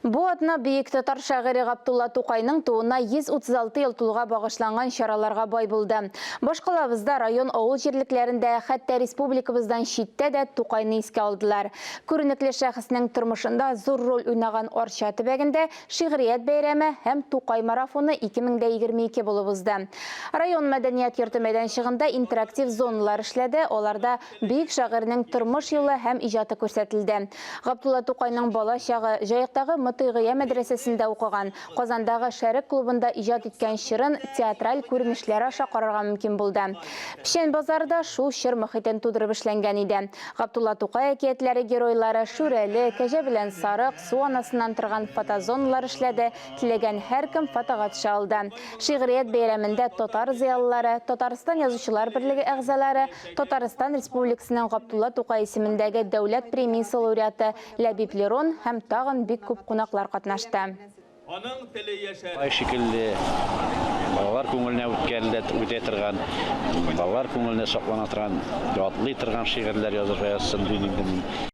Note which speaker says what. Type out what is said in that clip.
Speaker 1: Бу атна бөек татар шагыйре Габдулла Тукайның тууына 136 ел тулуга багышланган чараларга бай булды. Башкалабызда, район, авыл җирлекләрендә, хәтта республикабыздан читтә дә Тукайны искә алдылар. Күренекле шәхеснең тормышында зур роль уйнаган Арча төбәгендә Шигърият бәйрәме һәм Тукай марафоны 2022 булып узды. Район мәдәният йорты мәйданчыгында интерактив зоналар эшләде, аларда Бөек шагыйрьнең тормыш юлы һәм иҗаты күрсәтелде. Габдулла Тукайның бала чагы, Җаектагы Мотыйгыя мәдрәсәсендә укыган, Казандагы Шәрык клубында иҗат иткән чорын театраль күренешләр аша карарга мөмкин булды. Печән базары да шул чор мохитен тудырып эшләнгән иде. Габдулла Тукай әкиятләре геройлары, Шүрәле, Кәҗә белән Сарык, Су анасыннан торган фотозоналар эшләде, теләгән һәркем фотога төшә алды. Шигърият бәйрәмендә татар зыялылары, Татарстан Язучылар берлеге әгъзалары, Татарстан Республикасының Габдулла Тукай исемендәге Дәүләт премиясе лауреаты Ләбиб Лерон һәм тагын бик күп кунаклар катнашты.
Speaker 2: Аның теле яшәр.
Speaker 3: Тукай шикелле балалар күңеленә үткәрелә, үтә торган, балалар күңеленә саклана торган, ятлый торган шигырьләр язырга язсын дим инде мин.